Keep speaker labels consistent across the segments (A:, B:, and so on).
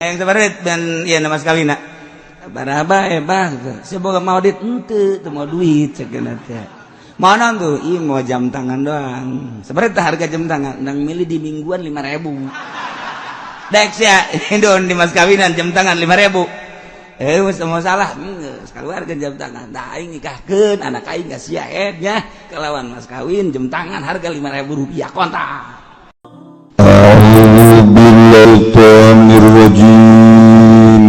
A: Yang sebarit dan iya mas kawina. Baraba eh bah, sia boga mau duit henteu, teu mau duit cek teh. Mana tuh? Ih, mau jam tangan doang. Sebenarnya harga jam tangan, nang milih di mingguan 5.000. Dek sia, indon di mas kawinan jam tangan 5.000. Eh, mau salah, geus keluarga jam tangan. Tah aing nikahkeun anak aing ka sia nya kelawan mas kawin jam tangan harga Rp5.000 kontak.
B: أعوذ بالله الرجيم.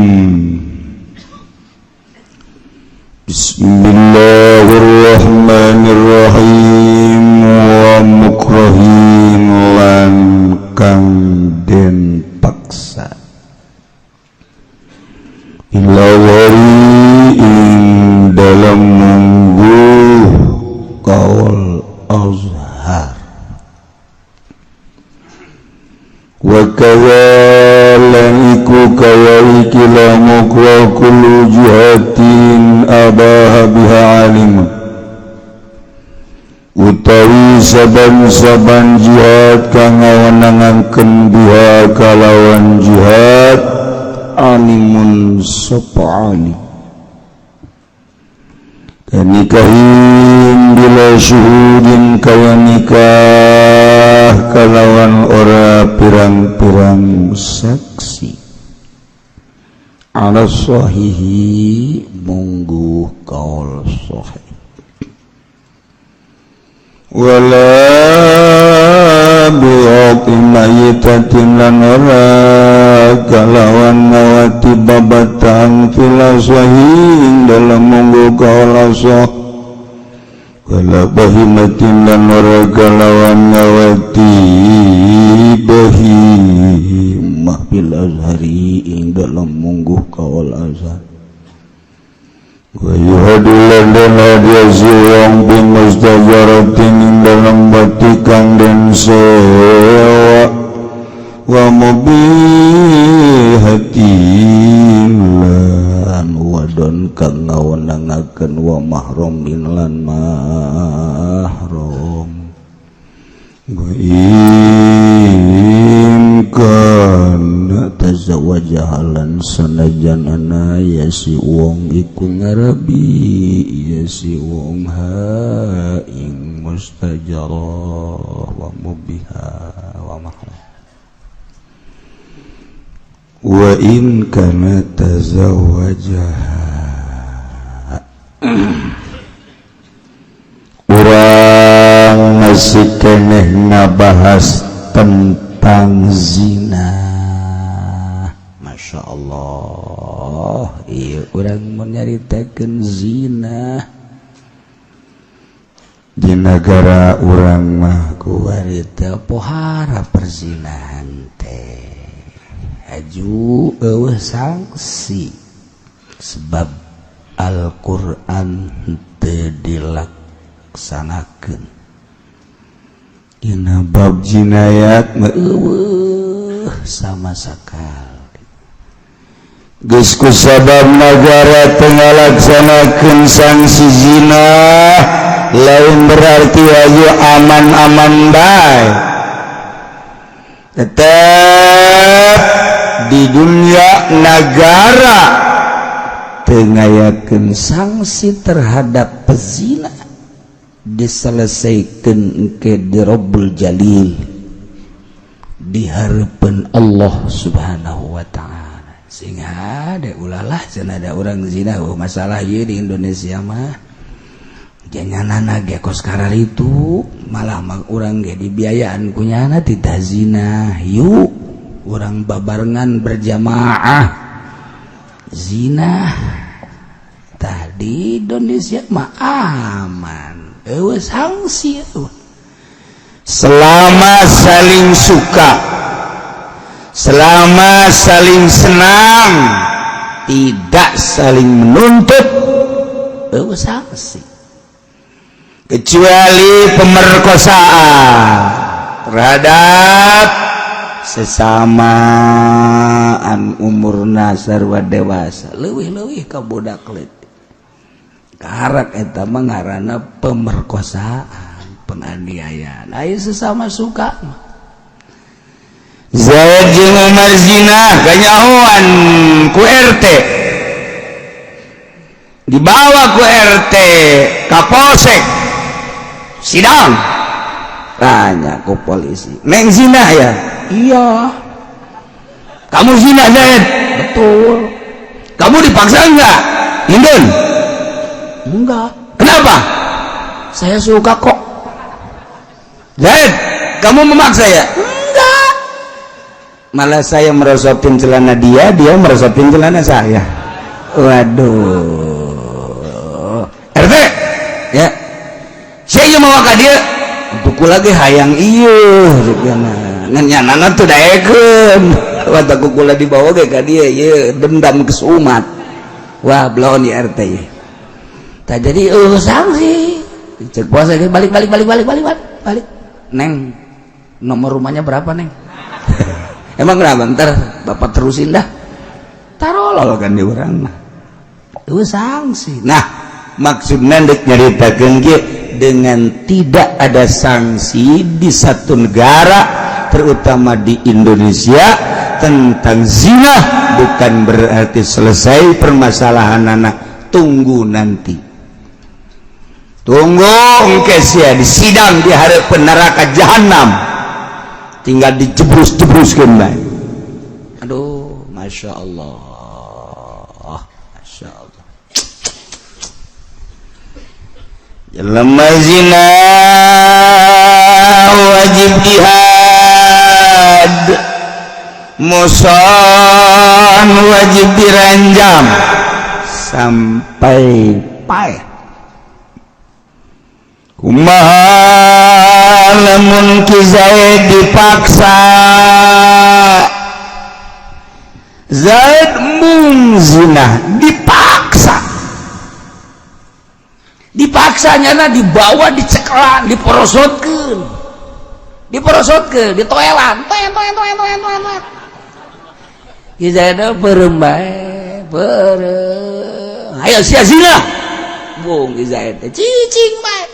B: بسم الله الرحمن الرحيم. ومكرهين lan kang den paksa ila wari ing dalam mungguh kaul azhar. Wa kaza lan iku kaya iki la mukra kullu jihatin abaha biha alim, utawi saban-saban jihad kang ngawenangakeun biha kalawan jihad alimun sapa alim, nikahin bila syuhudin kaya nikah kalawan ora pirang-pirang saksi, ala sahihi mungguh kaul sahih. Wala bi'ati mayitatin lan ora kalawan ngawati babatan fil sahih dalam mungguh kaul sah. Wala bahimatin lan ora kalawan ngawati bahimah bil azhari ing dalam mungguh kaul azhar. Wa yuhadu lan den hadiah si wong bi mustajaratin ing dalam bati kang den sewa, wa mubihatin lan wadon kang ngawenangakeun, wa mahramin lan mahram. Wa in kana tazawwajahalan sanajan ana ya si wong iku ngarabi ya si wong ha ing mustajarah wa mubiha wa mahram. Wa in kana tazawwajaha. Urang masih keneh ngabahas tentang zina. Masya Allah, iya, urang mau nyaritakeun zina di negara urang mah kuari teh pohara perzinahan teh aju eueuh sanksi, sebab Al-Qur'an teu dilaksanakeun. Dina bab jinayat mah eueuh sama sakali. Geus kusabab negara teu ngalaksanakeun sanksi zina, lain berarti aju aman-aman bae. Tetep di dunia negara teu ngayakeun sanksi terhadap pezina, diselesaikan ke di Rabbul Jalil, di harapan Allah Subhanahu wa Ta'ala. Sehingga ada ulalah cenah ada orang zina. Oh, masalah ieu di Indonesia mah janganana ge kos itu malah mah urang ge dibiayaan kunyana tidak zina. Yuk urang babarengan berjamaah zina. Tadi Indonesia mah aman, eueuh sanksi eueuh. Selama saling suka, selama saling senang, tidak saling menuntut, eueuh sanksi, kecuali pemerkosaan terhadap sesama an umurna sarua dewasa, leuwih-leuwih ka budak leutik. Karak eta mah ngaranna pemerkosaan, penganiayaan. Aya sesama suka mah.
A: Zaid jeung Umar zina kanyahoan ku RT, dibawa ku RT ka polsek, sidang, tanya ku polisi, "Neng zina ya?" "Iya." "Kamu zina, Zaid?" "Betul." "Kamu dipaksa enggak?" "Hindun." "Enggak." "Kenapa?" "Saya suka kok." "Zaid, kamu memaksa ya?" "Enggak, malah saya merosotin celana dia, dia merosotin celana saya." Waduh, RT ya, saya mau ke dia buku lagi hayang iya ngan nyanana tuh daekeun waktu kukula dibawa ge ka dia ieu dendam kesumat. Wah, belon di RT ya. Tak jadi sanksi cek puasa balik balik balik balik balik balik balik. "Neng, nomor rumahnya berapa, Neng?" "Emang kenapa?" "Ntar bapak terusin dah." Tarolol kan di urang mah sanksi. Nah, maksudnya dek nyaritakeun ge, dengan tidak ada sanksi di satu negara, terutama di Indonesia, tentang zina, bukan berarti selesai permasalahan anak. Tunggu nanti, tunggu engke sia di sidang di hari neraka jahanam, tinggal dijebrus-jebruskeun bae. Aduh, masya Allah, masya Allah. Jelema zina wajib dihad, muhson wajib diranjam sampai paeh. Kumaha lamun Ki Zaid dipaksa? Zaid mung zina dipaksa, dipaksanya na dibawa, dicekelan, diporosotkeun, diporosotkeun, ditoelan, toen toen toen toen toen toen. Ki Zaid beureum bae, beureum. "Ayo sia zina." Bung Ki Zaid teh cicing bae.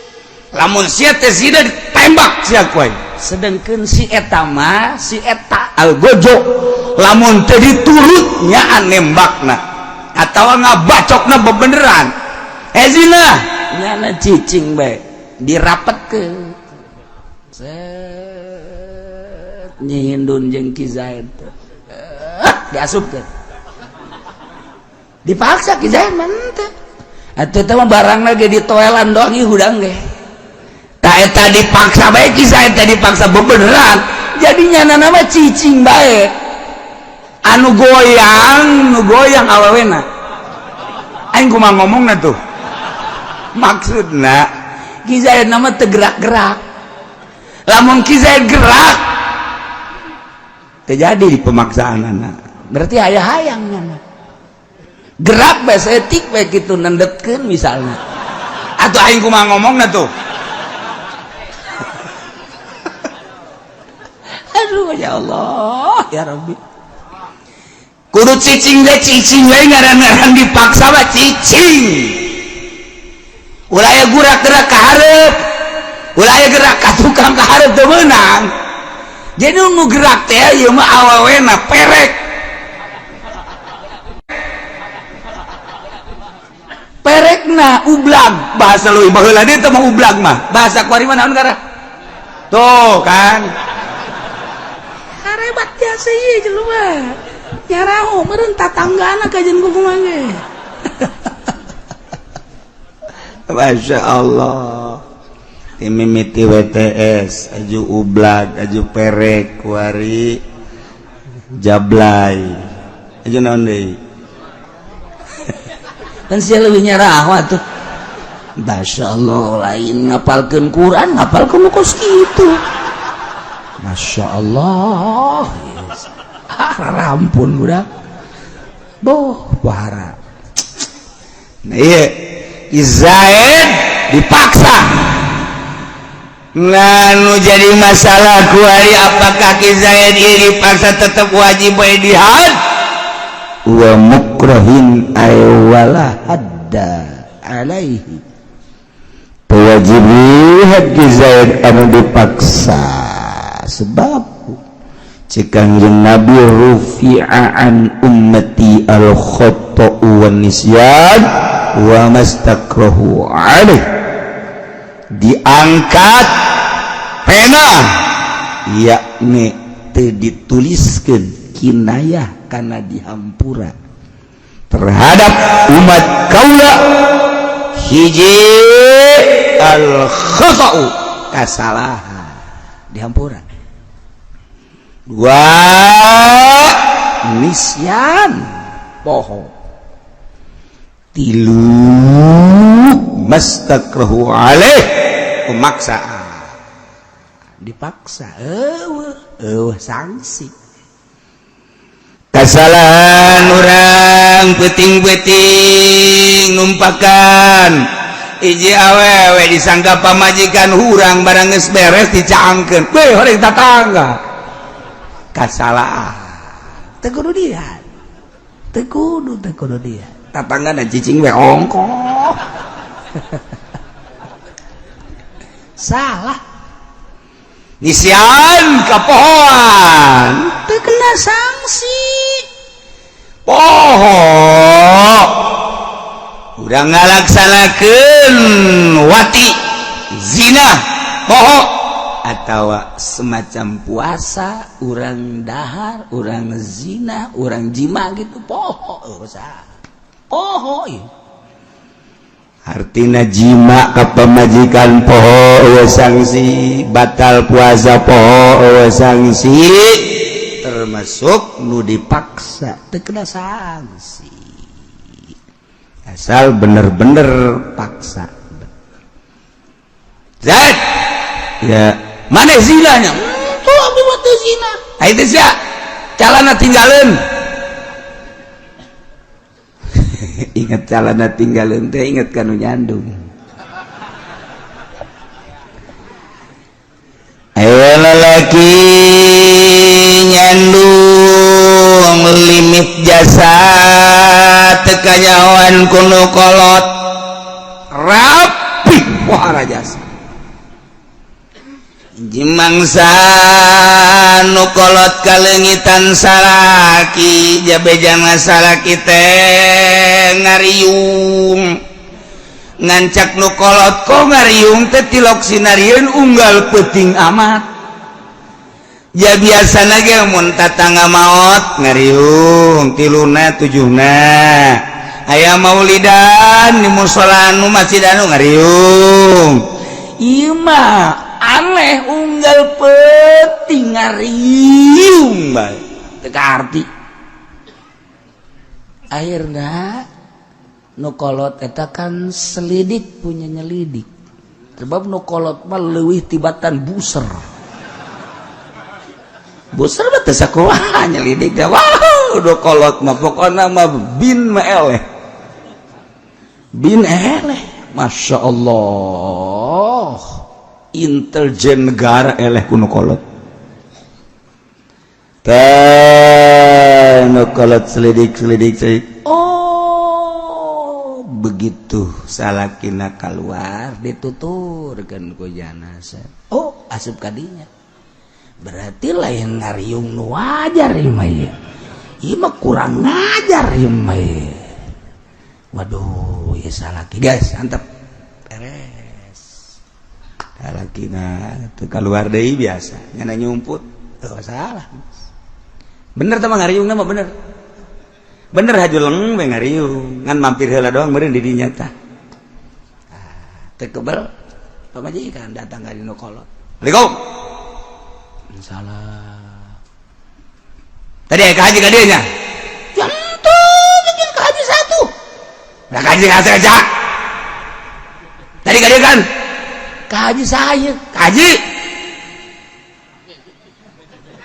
A: "Lamun sia teh zina, ditembak sia ku aing." Sedangkan si eta mah, si eta algojo, lamun teh diturut nyaan nembakna atawa ngabacokna bebeneran. "Eh, zina." Nyana cicing bae, dirapetkeun. Set nyihindun jeung Ki Zaid diasupkeun. Dipaksa Ki Zaid mah henteu. Atuh teh mah barang lagi ditoelan doang ieu hudang ge. Tak eta dipaksa bae Ki Zaid teh, dipaksa bebeneran. Jadi nyana nama cicing bae. Anu goyang, nu goyang awewena. Aing kumaha ngomongna tuh? Maksudna Ki Zaid nama teu gerak-gerak. Lamun Ki Zaid gerak terjadi di pemaksaan anak. Berarti aya hayang nyana. Gerak bae saeutik bae kitu, nendetkeun misalnya. Atau aing kumaha ngomongna tuh? Aduh, ya Allah, ya Rabbi. Kudu cicing ge cicing we, ngaran-ngaran dipaksa mah cicing. Ulah aya gerak-gerak ka hareup. Ulah aya gerak ka tukang ka hareup, teu meunang. Jadi nu gerak teh ieu mah awewena perek. Perekna ublag, bahasa leuwih baheula deui teh mah ublag mah. Bahasa kuari mah naon gara? Tuh kan. Karebat jasa ieu jelema. Nyaraho meureun tatanggana kajian kumaha ge. Masya Allah. Timimiti WTS aju ublag, aju perek, kuari jablay, aju naon deui kan sia leuwih nyaraho atuh. Masya Allah, lain ngapalkeun Quran, ngapalkeun kos kitu. Masya Allah, ah, rampun budak boh bahara. Nah, iya Zaid dipaksa. Nganu jadi masalah kuari, apakah Ki Zaid ieu dipaksa tetap wajib bae dihad? Wa mukrahin ay wala hadda alaihi. Wajib dihad Ki Zaid anu dipaksa, sebab
B: Cek Kangjeng Nabi, rufi'a an ummati al khata'u wan nisyan wa mastakrahu alaih. Diangkat pena, yakni teu dituliskeun kinayah kana dihampura terhadap umat kaula. Hiji, al khata'u, kasalahan dihampura. Dua, nisyan, poho. Tilu, mastakrahu alaih, pemaksaan, dipaksa, eueuh eueuh sanksi. Kesalahan orang peuting-peuting numpakan hiji awewe, disangka pamajikan hurang, barang geus beres dicaangkeun we horeng tatangga. Kasalahan, teu kudu dia, teu kudu, teu kudu dia. Tatangga dan cicing we ongkoh, salah. Nisyan, kapohoan, teu kena sanksi. Poho udah ngalaksanakeun wati, zina, poho atau semacam puasa, urang dahar, urang zina, urang jima gitu, poho. Oh, poho ieu. Artina jima ka pamajikan poho, eueuh sanksi. Batal puasa poho, eueuh sanksi. Termasuk nu dipaksa teu kena sanksi, asal bener-bener paksa. Zat ya, mana zinanya? Tuh, abdi mah teu zina. Ai teh sia calana tinggalin. Ingat calana tinggalin teh, ingat kanu nyandung. Ayo, lelaki nyandung limit jasa teu kanyahoan ku nu kolot, rapi pohara jasa. Jimangsa nu kolot kaleungitan salaki, jabejana salaki teh ngariung. Ngancak nu kolot, "Kok ngariung teh?" Tilok sinarieun unggal peuting amat. Ya biasa ge mun tatangga maot ngariung tiluna tujuhna, aya maulidan di musola anu, masjid anu, ngariung. Ieu mah aneh, unggal peuting ngariung bae, teu kaarti. Akhirna nu kolot eta kan selidik punya nyelidik, sebab nu kolot mah leuwih tibatan buser. Buser mah teu sakumaha nyelidik teh. Wah, nu kolot mah pokona mah bin mah eleh, bin eleh. Masya Allah, intelijen negara eleh ku nu kolot teh. Nu kolot selidik, selidik, selidik. Oh, begitu salakina keluar, dituturkan ku janazah. Oh, asup kadinya, berarti lain ngariung nu wajar ieu mah. Ieu ieu mah kurang ngajar ieu mah ieu. Waduh, ya salaki guys, antep beres. Salakina teu keluar deui, biasa nyana nyumput. Oh, salah, bener teh mah, ngariung mah bener bener, hajuleng we ngariung, ngan mampir heula doang meureun di dinya tah. Ah, teu kebel pamajikan datang ka dinu kolot. "Assalamualaikum." "Salah." "Tadi ka haji ka dieu nya?" "Tentu, bikin ka haji satu." "Nah, ka haji ka aja. Tadi ka dieu kan?" "Ka haji saya." "Ka haji."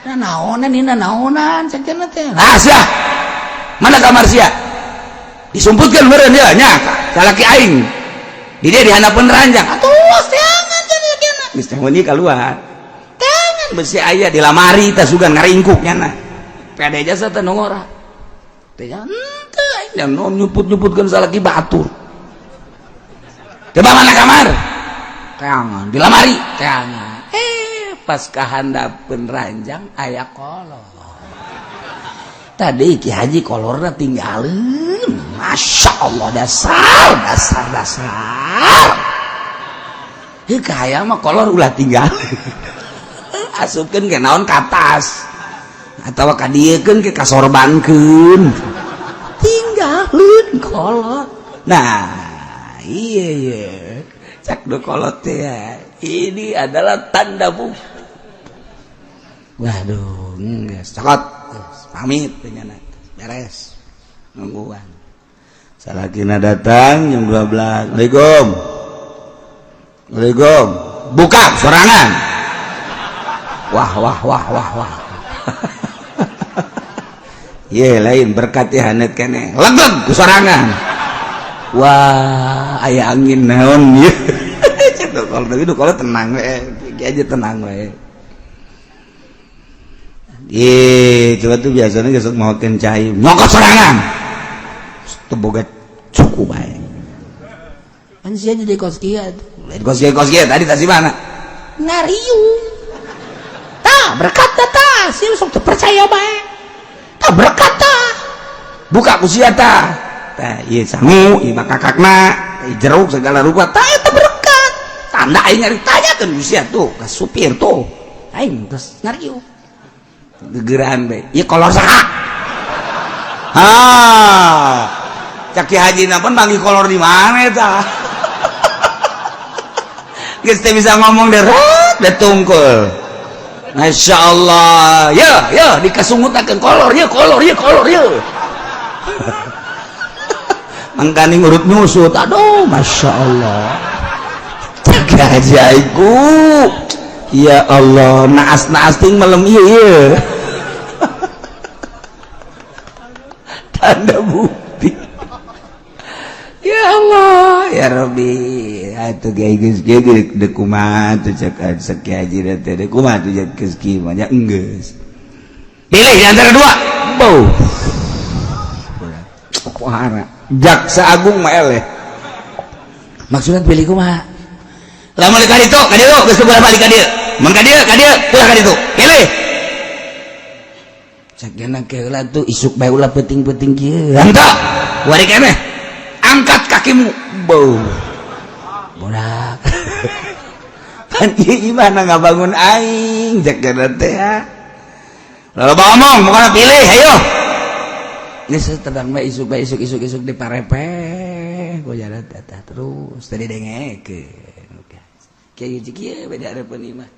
B: "Nah, naonan ini, naonan cenah teh." "Nah, sia. Mana kamar sia?" Disumputkeun meureun dia nya, salaki aing. Di dia dihanapeun ranjang. Atuh teangan cenah kena. Geus teh meuni keluar. Teangan besi aya di lamari teh, sugan ngaringkuk nyana. Pede jasa teh nongora. Teh henteu aing dan nyumput-nyumputkeun salaki batur. Coba mana kamar? Teangan di lamari, teangan. Eh,
A: Pas kahandapeun ranjang aya kolor. Tadi Ki Haji kolorna tinggalin. Masya Allah, dasar dasar dasar. Heuh, kahayang mah kolor ulah tinggal. Asupkeun ke naon, ka tas atawa ka dieukeun ke kasorbankeun. Tinggalin kolor. Nah, iya iya. Cak do kolot teh ya. Ini adalah tanda bukti. Waduh, geus cokot. Pamit nya, beres. Nungguan. Salakina datang jam 12. Assalamualaikum. Assalamualaikum. Buka sorangan. Wah wah wah wah wah. Ye lain berkat ya hanet kene. Legeg ku sorangan. Wah, aya angin naon ieu. Cek kalau itu kalau tenang we, aja tenang we. Ih, coba tuh biasanya gesuk mau cai, nyokot sorangan. Teu boga cukup bae. Kan sia jadi kos kieu. Lain kos kieu, kos kieu tadi tadi mana? Ngariung. Tah, berkat tah, sia sok teu percaya bae. Tah berkat tah. Buka ku sia tah. Tah, ieu sangu, ieu mah kakakna, ieu jeruk segala rupa. Tah eta berkat. Tanda aing nyari tanyakeun ku sia tuh, ka supir tuh. Aing terus ngariung. Gegeran bae. Ieu kolor saha? Ha. Cak Ki Haji na pun manggih kolor di mana eta? Geus teu bisa ngomong deh, deh tungkul. Masya Allah, ya, ya, dikasungutakeun kolor, ya, kolor, ya, kolor, ya. Mangkaning urut nyusut, aduh, Masya Allah. Cak Haji aiku. Ya Allah, naas-naas ting malam iya, iya. Tanda bukti. Ya Allah, ya Rabbi. Atuh geus geus deuk kumaha tuh cek cek Ki Haji teh deuk kumaha tuh cek geus kieu mah nya enggeus. Pilih di antara dua. Bau. Pohara. Jaksa Agung mah eleh. Maksudnya pilih kumaha? Lamun ka ditu, ka ditu geus kumaha balik ka dieu. Mun ka dieu, ka dieu, ulah ka ditu. Pilih. Cek geuna keula tuh isuk bae ulah penting-penting kieu. Henteu. Wari keneh. Angkat kakimu. Bau. Bodak. Pan ieu imahna ngabangun aing cek geuna teh. Lalu ngomong, pokoknya pilih, ayo. Geus tenang bae isuk bae isuk isuk isuk di parepe. Ku jalan teh terus tadi dengekeun. Kieu kieu beda harapan imah.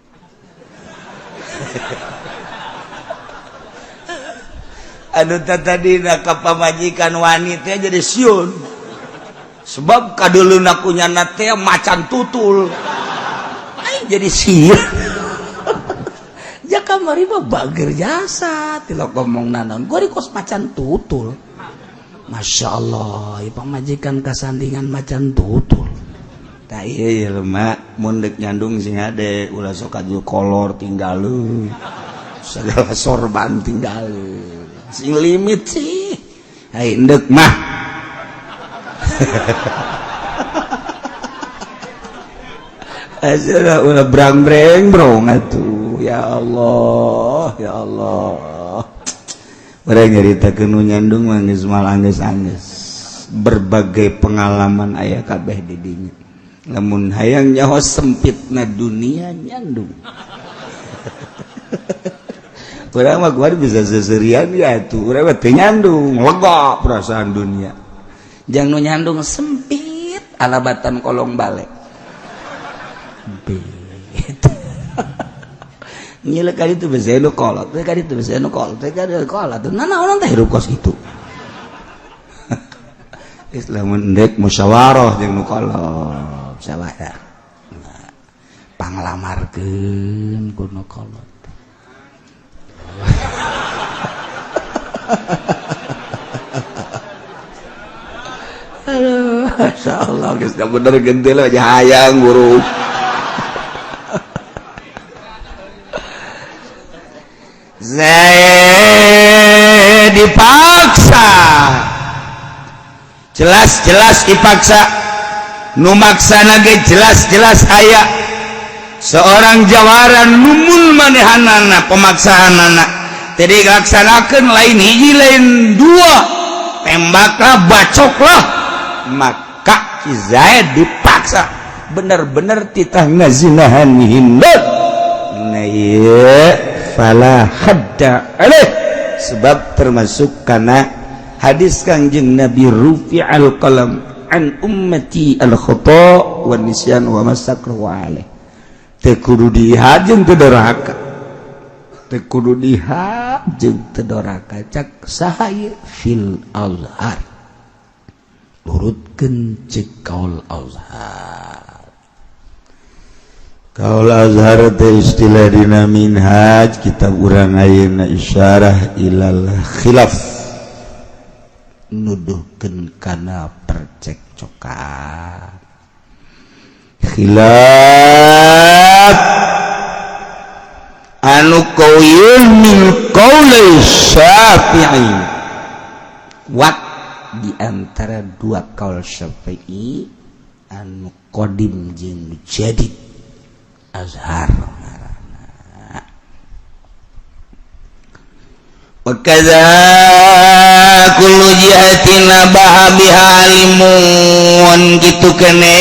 A: Aduh tadi nak pamajikan wanita jadi siun. Sebab kadeuleuna ku nyana teh macan tutul. Aing jadi sieun. Ja kamari mah bager jasa tilok ngomong naon. Gua di kos macan tutul. Masya Allah, ieu pamajikan kasandingan macan tutul. Tah ieu ieu lemah mun deuk nyandung sing hade ulah sok aju kolor tinggaleuh. Segala sorban tinggaleuh. Sing limit sih. Hai endek mah. Asal ulah brang-breng brong atuh. Ya Allah, ya Allah. Urang nyaritakeun nu nyandung mah geus moal anggeus-anggeus. Berbagai pengalaman aya kabeh di dinya. Lamun hayang nyaho sempitna dunia nyandung. Urang mah kuari bisa seserian ya tuh. Urang mah teu nyandung, lega perasaan dunia. Jang nu nyandung sempit alabatan kolong balik. Sempit. Ngile kali itu bisa nu kolot, kali itu bisa nu kolot, kali itu kolot. Nah, orang teh hirup kos gitu. Islam endek musyawarah jeung nu kolot. Musyawarah. Nah, panglamarkeun ku nu kolot. Aduh, masyaallah geus bener gentil aja hayang buruk. Zaid dipaksa, jelas-jelas dipaksa, nu maksana ge jelas-jelas aya. Seorang jawaran numul manehanana pemaksaanana jadi dilaksanakan, lain hiji lain dua, tembaklah, bacoklah, maka si Zaid dipaksa bener-bener titah ngazinahan Hindun. Nah, iya, fala hadda alaih, sebab termasuk karena hadis Kangjeng Nabi, rufi'al qalam an ummati al khata wa nisyan wa mastakru alaih. Teu kudu dihad jeung teu doraka, teu kudu dihad jeung teu doraka. Cak saha ieu? Fil azhar, nurutkeun cek kaul azhar.
C: Kaul azhar teh istilah dina minhaj kitab urang ayeuna, isyarah ilal khilaf.
B: Nuduhkeun kana percekcokan.
C: Khilaf anu qawiyun min qauli Syafi'i.
B: Wat di antara dua kaul Syafi'i, anu qadim jeung jadid, azhar ngaranna.
A: Wa kadza kullu jihatin abaha biha alimun, gitu kene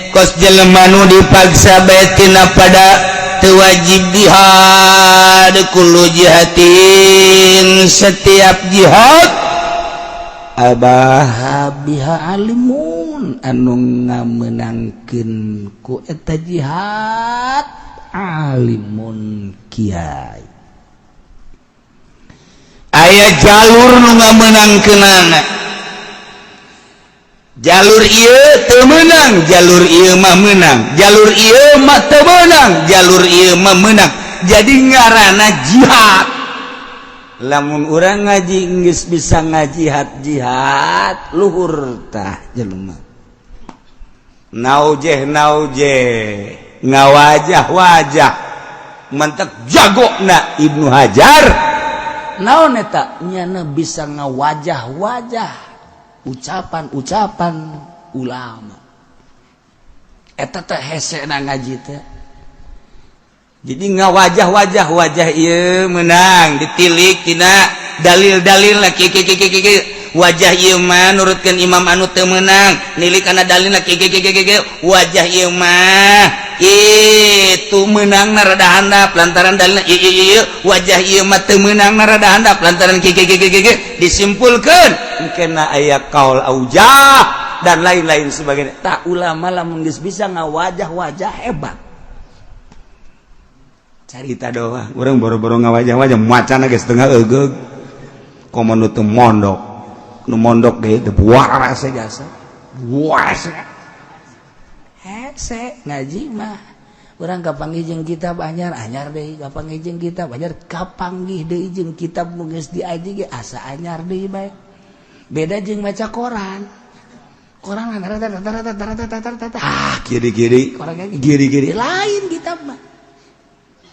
A: kos jelema nu dipaksa bae tina pada teu wajib jihad. Kullu jihatin, setiap jihad,
B: abaha biha alimun, anu ngamenangkeun ku eta jihad alimun, kiai.
A: Aya jalur nu ngamenangkeunana, jalur ieu teu meunang, jalur ieu mah meunang, jalur ieu mah teu meunang, jalur ieu mah meunang, jadi ngaranna jihad.
B: Lamun urang ngaji geus bisa ngajihad jihad luhur tah jelema.
A: Naujeh naujeh, ngawajah wajah, mantap jago na Ibnu Hajar.
B: Naon eta? Nyana bisa ngawajah-wajah ucapan-ucapan ulama. Eta teh hese na ngaji teh.
A: Jadi ngawajah-wajah, wajah ieu menang, ditilik tina dalil-dalil lah, ki ki ki ki ki, wajah ieu mah nurutkeun imam anu teu meunang, nilik kana dalil lah, ki ki ki ki ki, wajah ieu mah itu menang na rada handap lantaran dalilna ieu ieu ieu, wajah ieu mah teu meunang na rada handap lantaran ki ki ki ki ki, disimpulkeun kena aya kaul aujah dan lain-lain sebagainya.
B: Tak, ulama lamun geus bisa ngawajah-wajah hebat.
A: Carita doang, urang boro-boro ngawajah-wajah, macana geus setengah egeug. Komo nu teu mondok, nu mondok ge teu waras jasa waras.
B: Hese ngaji mah. Urang kapanggih jeung kitab anyar, anyar deui, kapanggih jeung kitab anyar, kapanggih deui jeung kitab nu geus diaji ge asa anyar deui bae. Beda jeung maca koran. Koran
A: ah, kiri kiri.
B: Koran
A: kiri kiri.
B: Lain kitab mah.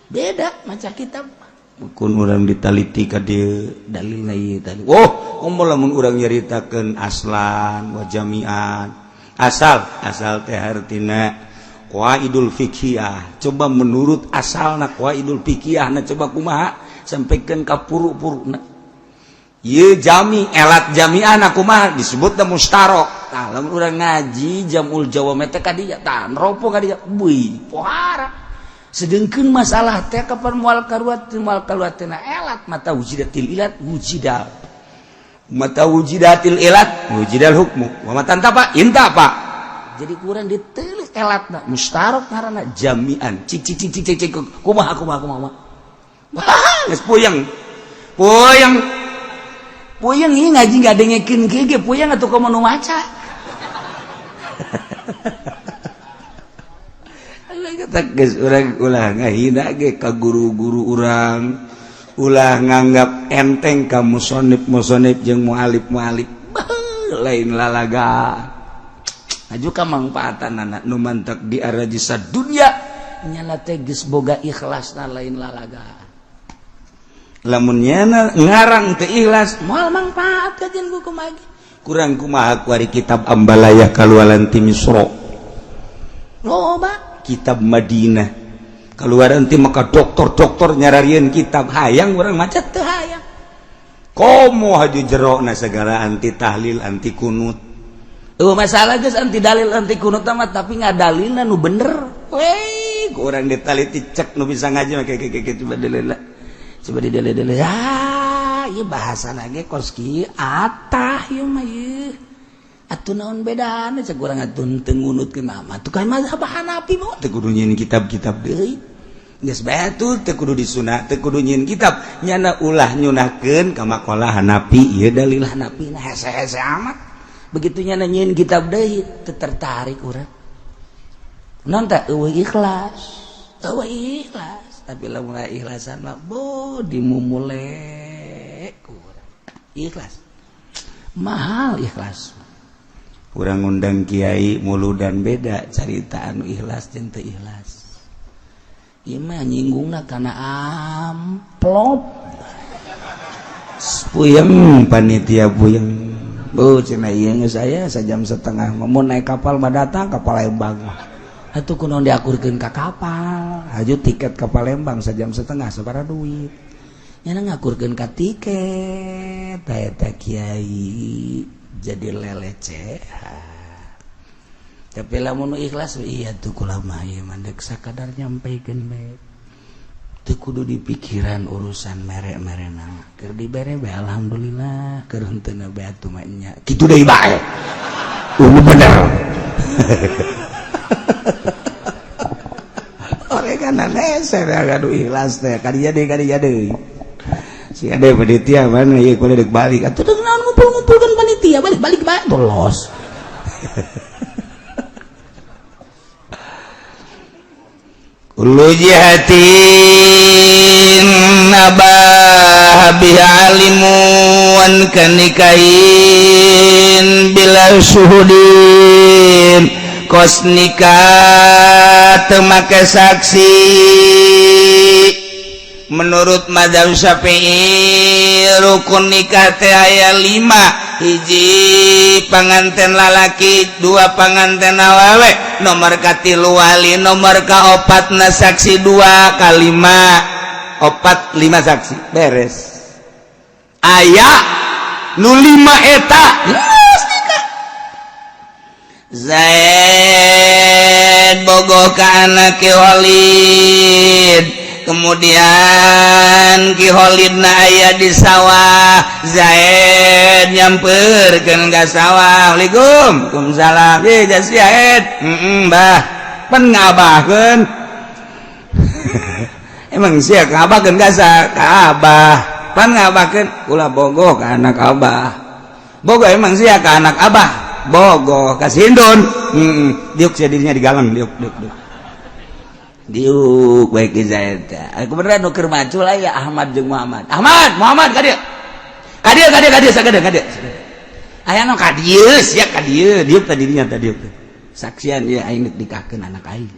B: Beda maca kitab mah.
A: Kun urang ditaliti ka dieu dalilna ieu tadi. Oh, komo lamun urang nyaritakeun aslan wa jami'an. Asal asal teh hartina qawaidul fiqhiyah. Coba menurut asalna qawaidul fiqhiyah na, coba kumaha sampaikan ka puru-puruna. Ieu jami elat jami'an kumaha disebutna mustarok.
B: Tah, lamun urang ngaji jamul jawami teh ka dinya, tah ropo ka dinya, buih, pohara. Sedengkeun masalah teh kapan moal karuat, moal kaluat tina elat, mata wujidatil ilat wujidal.
A: Mata wujidatil ilat wujidal hukmu wa mata intapa intapa.
B: Jadi kurang ditelik elatna mustarok ngaranna
A: jami'an cik cik cik cik cik cik,
B: kumaha kumaha kumaha.
A: Wah, geus puyeng puyeng.
B: Puyeng ieu ngaji ngadengekeun kieu ge puyeng atuh, komo nu maca.
A: Geus, urang ulah ngahina ge ka guru-guru urang, ulah nganggap enteng ka musonib musonib jeung mualif mualif, lain lalaga.
B: Aju ka mangfaatan
A: anak nu mantak di arajisa dunia.
B: Nyana teh geus boga ikhlasna, lain lalaga.
A: Lamun nyana ngarang teu ikhlas,
B: moal mangfaat kajian buku magi.
A: Kurang kumaha kuari kitab Ambalayah kalualan ti Misro.
B: Loba.
A: Kitab Madinah keluar nanti maka dokter-dokter nyararieun kitab hayang urang maca teu hayang. Komo haju jero na segala anti tahlil, anti kunut. Eueuh masalah geus anti dalil, anti kunut mah, tapi ngadalilna nu bener. Weh, kurang ditaliti cek nu bisa ngaji mah kayak coba dalil, coba didalil. Ya, ieu bahasa ge kos kieu atah ieu mah ieu. Atuh naon bedana cek urang atuh teu ngunutkeun mah tuh kan mazhab Hanafi mah teu kudu nyieun kitab-kitab deui. Geus bae atuh teu kudu disunah, teu kudu nyieun kitab. Nyana ulah nyunahkeun ka maqalah Hanafi, ieu dalil Hanafi nah hese-hese amat. Begitu nyana nyieun kitab deui teu tertarik urang. Naon teh eueuh ikhlas. Eueuh ikhlas. Tapi lamun ikhlasan mah bo dimumule urang. Ikhlas. Mahal ikhlas. Urang ngundang kiai muludan beda carita anu ikhlas jeung teu ikhlas. Ieu mah nyinggungna kana amplop. Puyeng panitia puyeng. Bu cenah ieu geus aya sajam setengah mun naik kapal mah datang ka Palembang. Atuh kunaon diakurkeun ka kapal? Haju tiket ka Palembang sajam setengah sabaraha duit? Nyana ngakurkeun ka tiket eta kiai jadi lelecehan. Tapi lamun ikhlas iya tuh kula mah ieu mah deuk sakadar nyampaikeun bae. Teu kudu dipikiran urusan mere-merena. Keur dibere bae alhamdulillah, keur henteu bae atuh mah nya. Kitu deui bae. Bener. Oregan hese gaduh ikhlas teh kadinya deui kadinya deui. Si ade panitia mana ieu kudu deuk balik. Atuh deuk naon ngumpul-ngumpulkeun panitia balik-balik bae los. Kullu jihatin abah biha alimun kanikahin bila syuhudin kos nikah teu make saksi. Menurut mazhab Syafi'i rukun nikah teh aya 5, hiji panganten lalaki, 2 panganten awewe, nomor katilu wali, nomor kaopatna saksi 2, kalima 4 5 saksi beres. Aya nu 5 eta geus nikah. Zaid bogoh ka anak Ki Khalid, kemudian Ki Khalid na aya di sawah, Zaid nyamperkeun ka sawah. Assalamualaikum. Waalaikumsalam. Ye Zaid. Heeh, Bah. Pan ngabahkeun. Emang sia ngabahkeun ka ka Abah. Pan ngabahkeun ulah bogoh ka anak Abah. Bogoh emang sia ka anak Abah. Bogoh ka Sindun. Heeh, diuk sia dirinya digalang diuk diuk diuk. Diuk baik di Zaid. Aku beneran nu keur macul aya Ahmad jeung Muhammad. Ahmad, Muhammad ka dieu. Ka dieu, ka dieu, ka dieu, sagede ka dieu. Aya nu ka dieu, sia ka dieu, diuk tadi dinya tadi diuk. Saksian ieu aing deuk nikahkeun anak aing.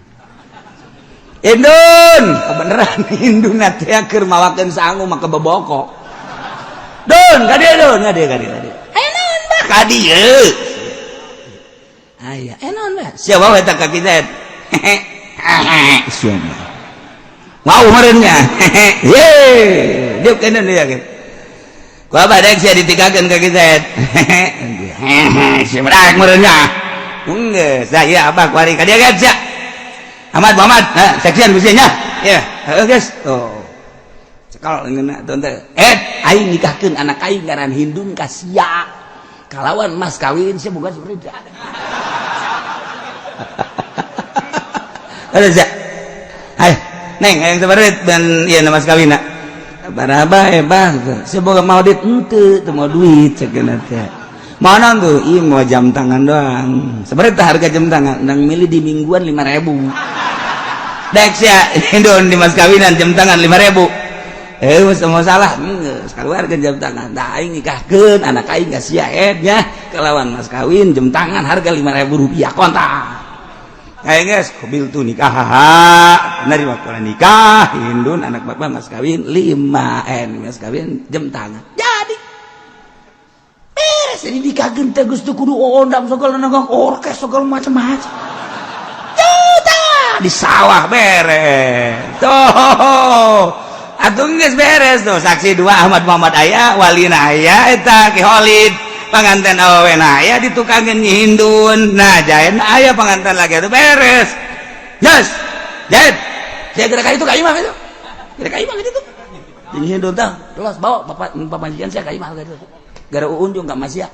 A: Indun, kebeneran Indun teh keur mawakeun sangu mah kebeboko. Dun, ka dieu dun, ka dieu, ka dieu, ka dieu. Aya naon bah ka dieu. Aya, aya naon bah? Sia bawa eta ka Ki Zaid. Mau merenya. Ye, diuk kena dia kan. Ku abah dek sia ditikakeun ka Ki Zaid. Sia berak merenya. Geus, saya abah kuari ka dieu kan sia. Ahmad Muhammad, nah, saksian ku sia nya. Ya, heuh geus. Oh. Cekal ngeuna teu teh. Aing nikahkeun anak aing ngaran Hindun ka sia. Kalawan mas kawin sia boga seperti Ada sia. Hai, neng hayang sabarit dan ieu mas kawinna. Baraba bah, sia boga maudit henteu, teu mau duit cek teh. Mana tuh? Ih mau jam tangan doang. Sebenarnya harga jam tangan nang milih di mingguan 5.000. Dek sia Indon di mas kawinan jam tangan 5.000. Mau salah, geus keluarkeun jam tangan. Tah aing nikahkeun anak aing ka sia nya kalawan mas kawin jam tangan harga 5.000 rupiah kontak. Ayo guys, kobil tuh nikah, nerima pola nikah, Hindun anak bapak mas kawin 5 n mas kawin jam tangan. Jadi beres ini nikahkeun teh geus teu kudu ondam segala nagak orkes segala macam-macam. Juta di sawah beres. Tuh. Atuh geus beres tuh, saksi dua Ahmad Muhammad aya, walina aya eta Ki Kholid. Panganten awewe na aya ditukangeun Nyi Hindun. Nah, jaen aya panganten lagi itu beres. Yes. Jaen. Saya gerak itu ka imah itu. Gerak ka imah gitu. Nyi Hindun tah, terus bawa bapak pamajikan saya ka imah gitu. Gara uun jeung ka Masya.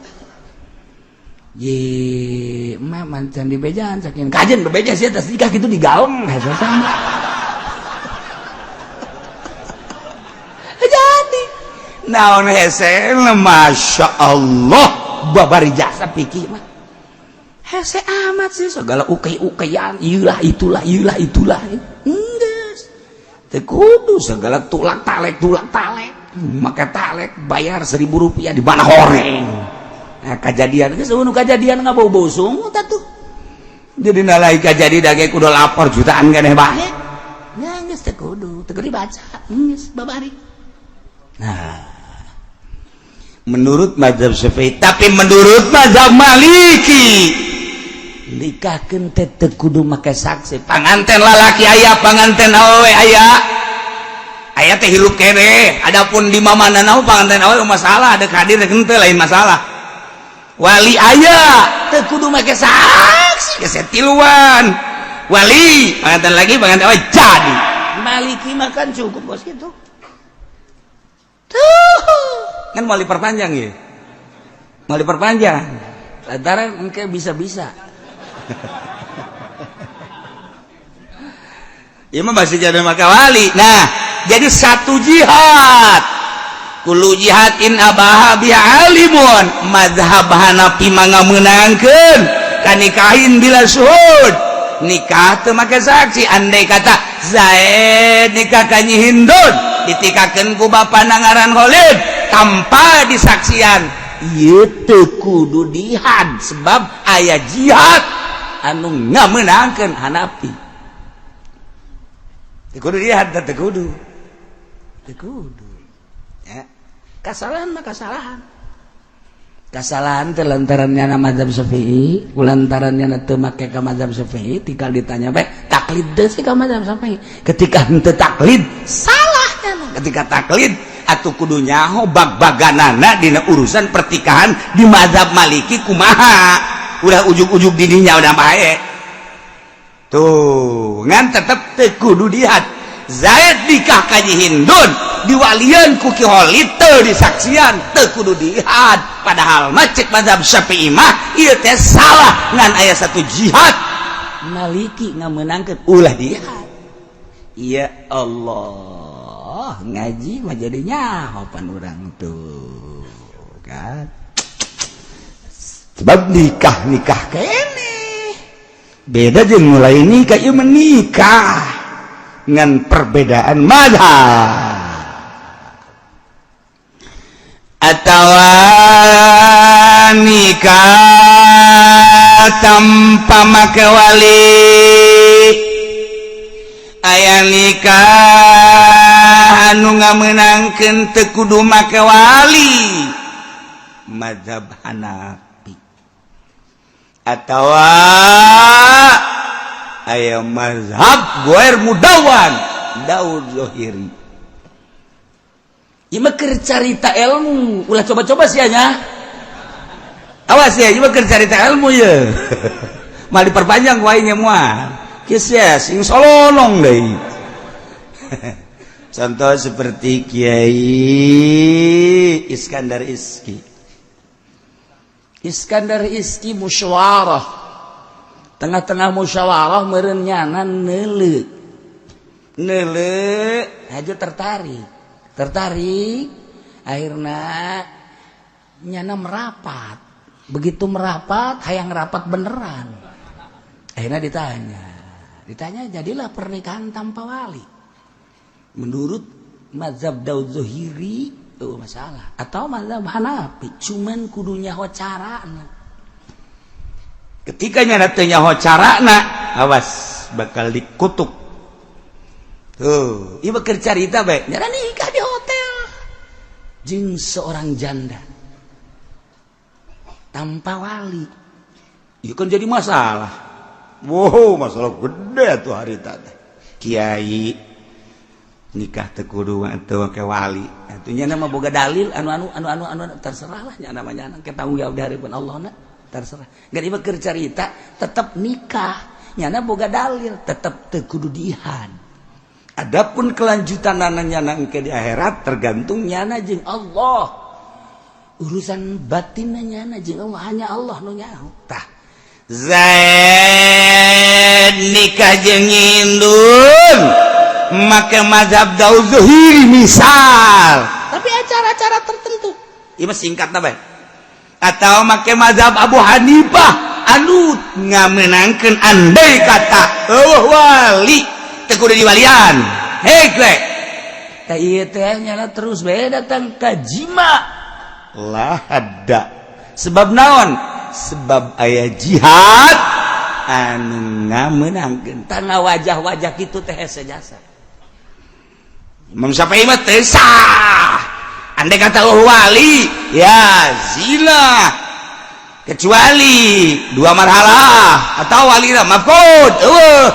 A: Ye, emak mancan di bejaan saking kajen bebeja sih atas nikah gitu digaung hese sama. Jadi naon hese, masya Allah, babari jasa pikir mah hese amat sih segala ukai-ukaian, iyalah itulah iyalah itulah enggeus teu kudu segala tulak talek make talek bayar 1000 rupiah di mana horeng. Nah, kejadian geus nu kejadian ngabau-bau sungut atuh. Jadi nalai kajadi dage kudu lapor jutaan keneh bae. Nya geus teu kudu, teu kudu dibaca, geus babari. Nah, menurut mazhab Syafi'i, tapi menurut mazhab Maliki nikahkeun teh teu kudu make saksi. Panganten lalaki aya, panganten awewe aya. Aya teh hirup keneh. Adapun di mamana panganten awewe masalah, ada hadir henteu lain masalah. Wali aya teu kudu make saksi, geus tiluan. Wali panganten lagi panganten awewe jadi. Maliki mah kan cukup bos gitu. Tuh, kan mau diperpanjang ya? Mau diperpanjang. Lantaran engke bisa-bisa. Ieu mah masih jadi maka wali. Nah, jadi satu jihad. Kullu jihadin abaha biha alimun. Mazhab Hanafi mah ngamenangkeun kanikahin bila syuhud. Nikah teu make saksi. Andai kata Zaid nikah ka Nyi Hindun, ditikakeun ku bapana ngaran Khalid tanpa disaksian, ieu teu kudu dihad sebab aya jihad anu ngamenangkeun Hanafi. Teu kudu dihad, teu kudu. Teu kudu. Ya. Kasalahan mah kasalahan. Kasalahan teh lantaran nyana mazhab Syafi'i, lantaran nyana teu make ka mazhab Syafi'i, tinggal ditanya bae, taklid teu sih ka mazhab Syafi'i. Ketika henteu taklid, salah nyana. Ketika taklid, atuh kudu nyaho bag-baganana dina urusan pertikahan di mazhab Maliki kumaha. Udah ujug-ujug didinya udah bae. Tuh, ngan tetep teu kudu dihad. Zaid nikah ka Nyi Hindun diwalian ku Ki Kholid teu disaksian teu kudu dihad, padahal mah cek mazhab Syafi'i mah ieu teh salah, ngan aya satu jihad Maliki ngamenangkeun ulah dihad. Ya Allah, ngaji mah jadi nyaho pan urang tuh kan, sebab nikah nikah keneh beda jeung mulai nikah, ieu menikah ngan perbedaan mazhab atawa nikah tanpa make wali, aya nikah anu ngamenangkeun teu kudu make wali mazhab Hanafi, atawa aya mazhab Goer Mudawan Daud Zohiri. Ieu mah keur carita ilmu, ulah coba-coba sia nya. Awas ya, ieu mah keur carita ilmu ye. Mal diperpanjang ku aing moal. Kieu sia sing solonong deui. Contoh seperti Kiai Iskandar Iski. Iskandar Iski musyawarah. Tengah-tengah musyawarah meureun nyana neuleu. Neuleu aja tertarik. Tertarik akhirnya nyana merapat. Begitu merapat hayang rapat beneran. Akhirnya ditanya. Ditanya jadilah pernikahan tanpa wali. Menurut mazhab Daud Zohiri itu masalah atau mazhab Hanafi cuman kudu nyaho carana. Ketika nyana teu nyaho carana, awas bakal dikutuk. Tuh, ieu keur carita bae. Nyana nikah di hotel jeung seorang janda tanpa wali. Ieu kan jadi masalah.
C: Wow, masalah gede tuh harita teh. Kiai nikah teu kudu teu make wali. Atuh nya mah boga dalil anu anu anu anu anu, terserah lah nya namanya ke tanggung jawab dari Allah na, terserah. Gak ieu keur carita tetep nikah nyana boga dalil tetep teu kudu diihan. Adapun kelanjutan nyana engke di akhirat tergantung nyana jeung Allah. Urusan batin nyana jeung Allah, hanya Allah nu nyaho. Tah, Zaid nikah jeung Hindun make mazhab Daud Zuhiri misal, tapi acara-acara tertentu ieu mah singkatna bae, atau make mazhab Abu Hanifah anu ngamenangkeun andai kata euweuh wali teu kudu diwalian. Hei gue tah, ieu teh nyana terus bae datang ka jima lah ada. Sebab naon? Sebab aya jihad anu ngamenangkeun tangga wajah-wajah kitu teh hese jasa. Imam Syafi'i mah teu sah andai kata euweuh wali ya zina, kecuali dua marhalah atau wali mafqud euweuh.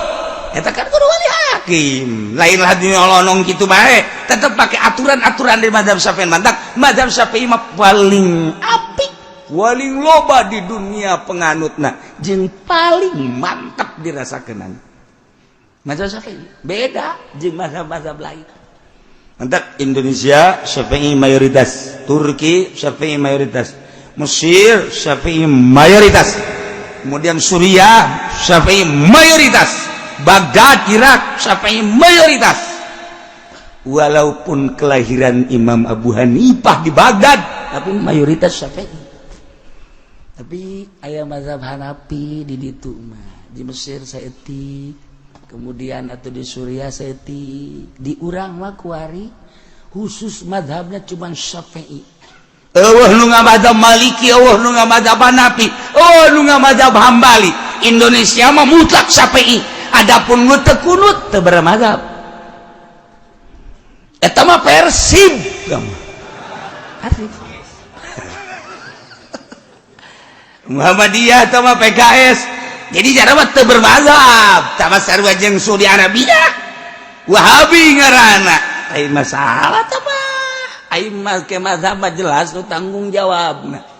C: Eta kan kudu wali hakim, lain lah nyolonong kitu bae, tetep pakai aturan-aturan di mazhab Syafi'i. Mantak mazhab Syafi'i mah paling apik, paling loba di dunia penganutna, jeung paling mantap dirasakeun mazhab Syafi'i, beda jeung mazhab-mazhab lain. Mantap, Indonesia Syafi'i mayoritas, Turki Syafi'i mayoritas, Mesir Syafi'i mayoritas, kemudian Suriah Syafi'i mayoritas, Baghdad Irak Syafi'i mayoritas. Walaupun kelahiran Imam Abu Hanifah di Baghdad, tapi mayoritas Syafi'i. Tapi aya mazhab Hanafi di ditu mah, di Mesir saeutik, kemudian atau di Suriah saeutik, di urang mah kuari khusus mazhabnya cuma Syafi'i. Euweuh nu ngamadzhab Maliki, euweuh nu ngamadzhab Hanafi, euweuh nu ngamadzhab Hambali. Indonesia mah mutlak Syafi'i. Adapun nu teu kunut teu bermadzhab. Eta mah Persib. Persib. Muhammadiyah atau mah PKS. Jadi jarang mah teu bermadzhab. Tama sarua jeung Saudi Arabia. Wahabi ngaranna. Lain masalah tah mah. Aing mah ke mazhab mah jelas nu tanggung jawabna.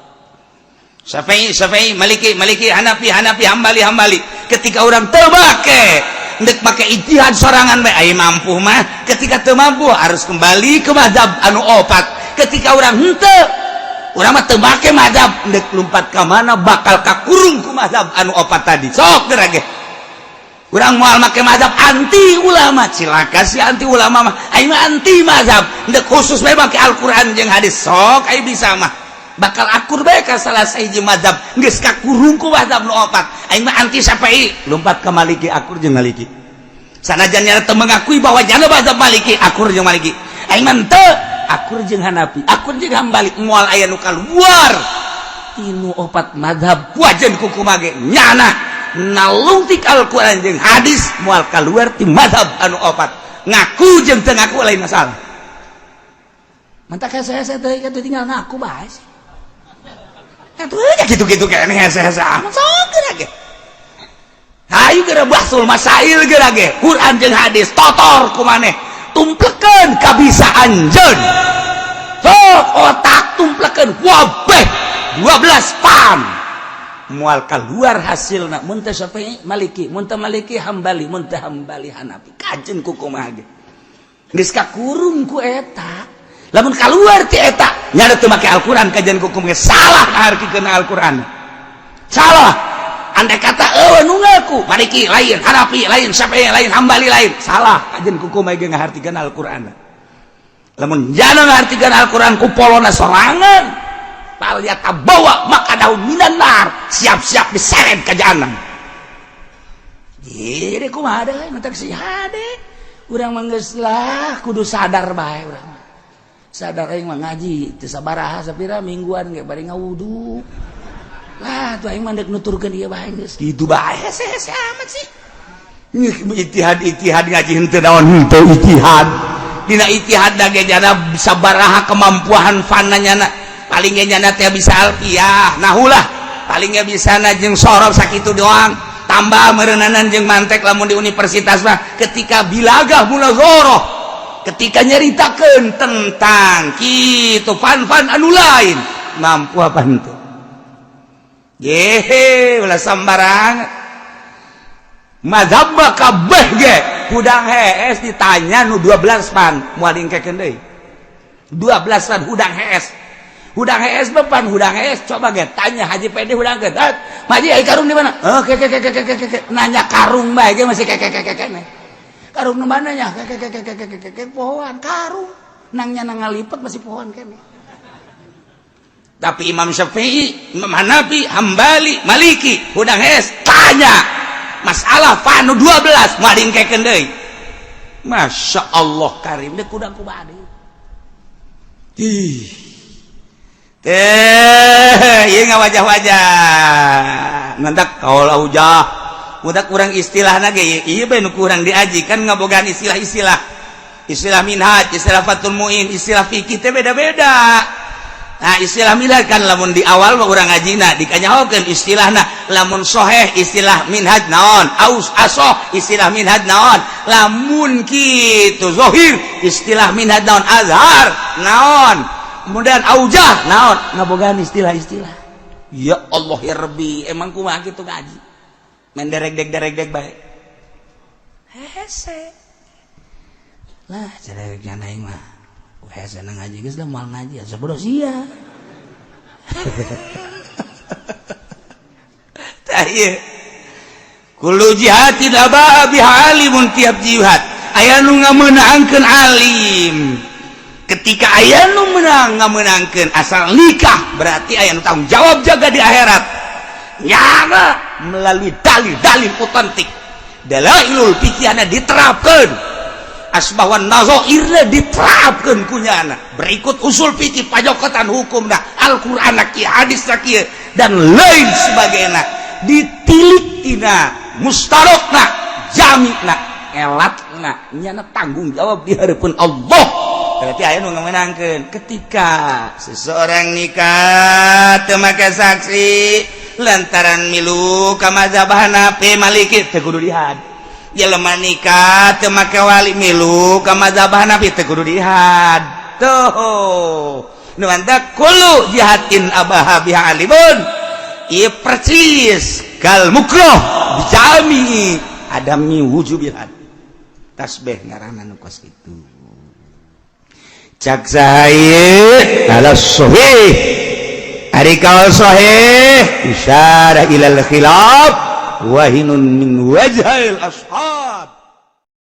C: Syafi'i, Syafi'i, Maliki, Maliki, Hanafi, Hanafi, Hambali, Hambali. Ketika orang teu make, ndek make ijtihad sorangan bae aing mampu mah. Ketika teu mampu harus kembali ke mazhab anu opat. Ketika orang henteu, urang mah teu make mazhab, ndek lumpat ka mana bakal kakurung ku mazhab anu opat tadi. Sok geura ge. Urang moal make mazhab, anti ulama, cilaka si anti ulama mah. Aing mah anti mazhab, ndek khusus bae make Al-Qur'an jeung hadis, sok aing bisa mah. Bakal akur bae ka salah sahiji mazhab, geus kakurung ku mazhab nu opat. Aing mah anti Syafi'i, lompat ka Maliki, akur jeung Maliki. Sanajan nyana teu mengakui bahwa jana mazhab Maliki, akur jeung Maliki. Aing mah teu akur jeung Hanafi, akur jeung Hambali, moal aya nu kaluar tinu opat mazhab wajan kuku mage nyana nalungtik Al-Qur'an jeung hadis moal keluar ti mazhab anu opat. Ngaku jeung teu ngaku lain masalah. Mantak saya teh tinggal ngaku bae sih. Atuh aja gitu-gitu kayaknya hese-hese amat, sok geura ge. Hayu geura bahsul masail geura ge. Quran jeung hadis totor ku maneh. Tumplekeun kabisa anjeun. Sok otak tumplekeun wabeh 12 pam. Moal keluar hasilna mun teu Syafi'i Maliki, mun teu Maliki Hambali, mun teu Hambali Hanafi. Kajen ku kumaha ge. Geus kakurung ku eta. Lamun keluar ti eta nyana teu make Al-Qur'an, kajian hukum ge salah ngahartikeun Al-Qur'an. Salah. Andai kata euweuh nu ngaku Maliki lain, Hanafi lain, Syafi'i lain, Hambali lain, salah kajian hukum ge ngahartikeun Al-Qur'an. Lamun jana ngahartikeun Al-Qur'an ku polona sorangan, bawa maka daun minan nar, siap-siap diseret ke jahanam. Jadi kumaha deui mentak si hade. Urang mah geus lah kudu sadar bae urang mah. Sadar aing mah ngaji teu sabaraha sapira mingguan ge bari ngawudu. Lah tuh aing mah deuk nuturkeun ieu bae geus. Kitu bae hese-hese amat sih. Ijtihad ijtihad ngaji henteu naon henteu ijtihad. Dina ijtihad da ge jana sabaraha kemampuan fanna nyana. Paling ge nyana teh bisa alfiyah, nahulah. Paling ge bisa na jeung sorof sakitu doang.
A: Tambah meureunanan jeung mantek lamun di universitas mah ketika bilagah munazoroh, ketika nyaritakeun tentang kitu fan-fan anu lain, mampu apa henteu? Yehe, ulah sambarang mazhab mah kabeh ge hudang hees ditanya nu 12 pan moal dingkekeun deui. 12 pan hudang hees, hudang hees bepan hudang hees. Coba ge tanya Haji Pedi hudang ke, "Haji, ai karung di mana?" "Oh, ke ke ke ke ke ke ke." Nanya karung bae ge masih ke ke ke ke ke. Karung nu mana nya? Ke ke ke ke ke ke ke. Pohoan karung nangnya nang ngalipet masih pohoan kene. Tapi Imam Syafi'i, Imam Hanafi, Hambali, Maliki hudang hees tanya masalah fanu 12 moal dingkekeun deui. Masya Allah karim deh kuda kubadi. Ih teh ieu ngawajah-wajah ngandak kaul aujah udah kurang istilah ge ieu bae nu kurang diaji kan ngabogaan istilah-istilah, istilah minhaj, istilah Fathul Muin, istilah fikih teh beda-beda. Nah, istilah minhaj kan lamun di awal mah urang ngajina dikanyahokeun istilahna, lamun soheh istilah minhaj naon, aus asoh istilah minhaj naon, lamun kitu zohir istilah minhaj naon, azhar naon, kemudian aujah naon, ngabogaan istilah-istilah. Ya Allah ya Rabbi, emang kumaha kitu ngaji main derek-dek derek-dek bae hese lah cereweknya aing mah. Hese ngaji geus lah, moal ngaji asa bodoh sia. Tah ieu kullu jihatin aba biha alimun, tiap jihad aya nu ngamenangkeun alim. Ketika aya nu menang ngamenangkeun asal nikah, berarti aya nu tanggung jawab jaga di akhirat nyana melalui dalil-dalil otentik, dalailul fikihna diterapkan, asbahwan nazoirna diterapkan kunyana, berikut usul fikih pajokotan hukumna, Al-Qur'an kieu, hadis kieu, dan lain sebagainya, ditilik tina mustarokna, jamina, elatna, nyana tanggung jawab di hadapan Allah. Berarti aya nu ngamenangkeun ketika seseorang nikah teu make saksi lantaran milu ka mazhab Hanafi, Maliki, teu kudu dihad. Jelema nikah teu make wali milu ka mazhab Hanafi, teu kudu dihad. Tuh nu mantap, kullu jihatin abaha biha alimun, ieu percis kal mukroh bijami adami wujubil had. Tasbih ngaranna nu kos kitu. Cak saha ala sahih, ari kaul sahih isyarah ilal khilaf wahinun min wajhil ashab.